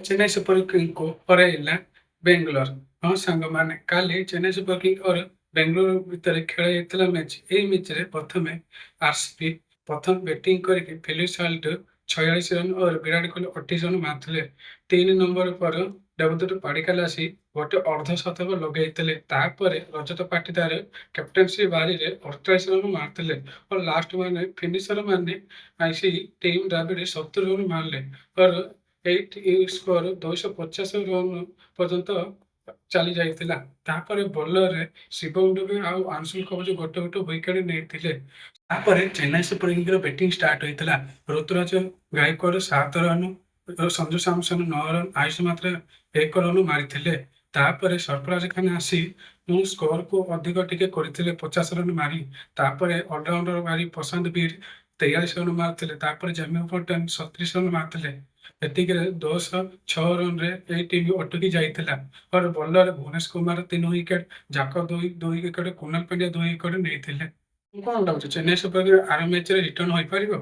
Chennai super କିଙ୍ଗକୁ ହରାଇଲା ବେଙ୍ଗଲୋର। ହଁ ସାଙ୍ଗମାନେ, କାଲି ଚେନ୍ନାଇ ସୁପର କିଙ୍ଗ और ବେଙ୍ଗଲୋର ଭିତରେ ଖେଳ ହେଇଥିଲା ମ୍ୟାଚ୍। ଏଇ ମ୍ୟାଚରେ ପ୍ରଥମେ ଆରସିବି ପ୍ରଥମ ବ୍ୟାଟିଂ କରିକି ଫିଲିପ ସାଲ୍ଟ 46 ରନ୍ और ବିରାଟ କୋହଲି 28 ରନ୍ ମାରିଥିଲେ। 3 ନମ୍ବର ପରେ ଦେବଦତ୍ତ ପାଡିକାଲ ଆସି ଗୋଟେ ଅର୍ଦ୍ଧଶତକ ଲଗେଇଥିଲେ। ତାପରେ ରଜତ ପାଟିଦାର କ୍ୟାପ୍ଟେନ୍ସି ବାରିରେ 48 ରନ୍ ମାରିଥିଲେ ଓ ଲାଷ୍ଟ ମାନେ ଫିନିସର ମାନେ ଆସି ଟିମ୍ ଦ୍ରାବିଡ 70 ରନ୍ ମାରିଲେ और ଏଇ ସ୍କୋର 250 ରନ୍ ପର୍ଯ୍ୟନ୍ତ ଚାଲି ଯାଇଥିଲା। ତାପରେ ବୋଲରରେ ଶିବମ ଦୁବେ ଆଉ ଅଂଶୁଲ କମ୍ବୋଜ ଗୋଟେ ଗୋଟେ ୱିକେଟ ନେଇଥିଲେ। ତାପରେ ଚେନ୍ନାଇ ସୁପର କିଙ୍ଗର ବ୍ୟାଟିଂ ଷ୍ଟାର୍ଟ ହୋଇଥିଲା। ଋତୁରାଜ ଗାଇକୱାଡ 7 ରନ୍, ସଞ୍ଜୁ ସାମସନ 9 ରନ୍, ଆୟୁଷ ମାତ୍ରେ 1 ରନ୍ ମାରିଥିଲେ। ତାପରେ ସରଫରାଜ ଖାନ ଆସି ମୁଁ ସ୍କୋରକୁ ଅଧିକ ଟିକେ କରିଥିଲେ 50 ରନ୍ ମାରି। ତାପରେ ଅଲରାଉଣ୍ଡର ମାରି ପ୍ରଶାନ୍ତ ବୀର 43 ରନ୍ ମାରିଥିଲେ। ତାପରେ ଜେମି ଓଭରଟନ୍ 37 ରନ୍ ମାରିଥିଲେ। ଏତିକିରେ 206 ରନରେ ଏଇ ଟିମ୍ ଅଟକି ଯାଇଥିଲା। और bowler Bhubaneswar Kumar 3 wicket, Jacob ଦୁଇ ଦୁଇ ୱିକେଟ, କୁନାଲ ପାଣ୍ଡିଆ 2 ୱିକେଟ ନେଇଥିଲେ। କଣ ଲାଗୁଛି, ଚେନ୍ନାଇ ସୁପର କିଙ୍ଗ ଆର ମ୍ୟାଚରେ ରିଟର୍ନ ହୋଇପାରିବ?